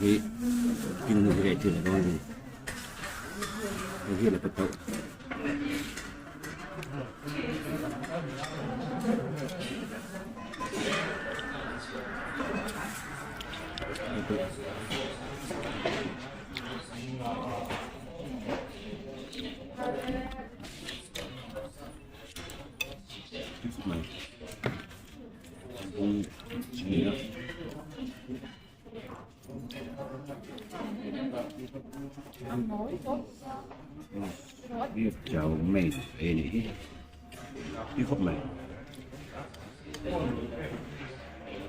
Hi tin hnu hi reh thil a dawn a ni. Hei hi a la pe tawh. Chow mein ei anih hi tui khawp mai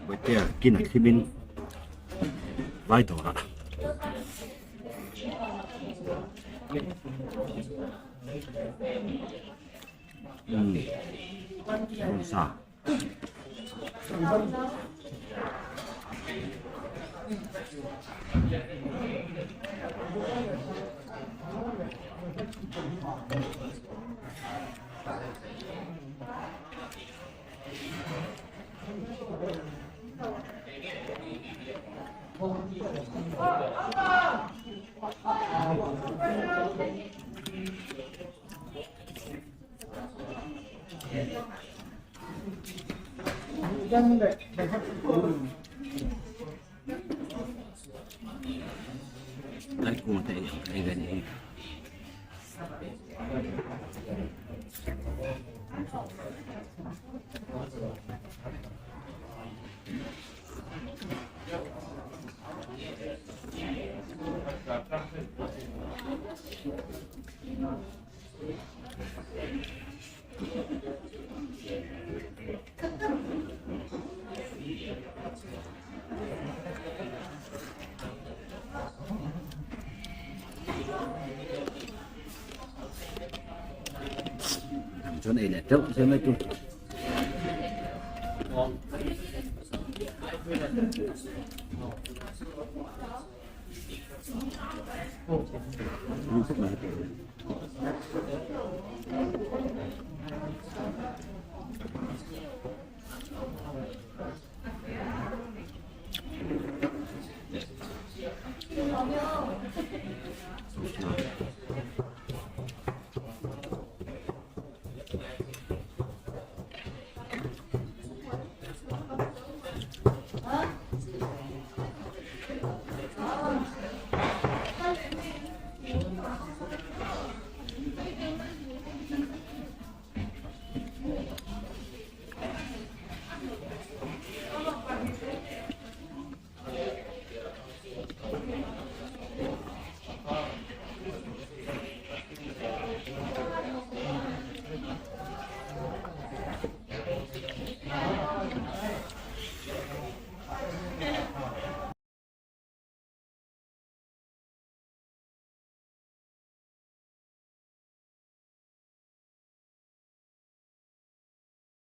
bawihtea kin a thlim in vai dawrah umm bawngsa. Laikunga te ei ve anih hi. Chuan ei leh teuh zel mai tur.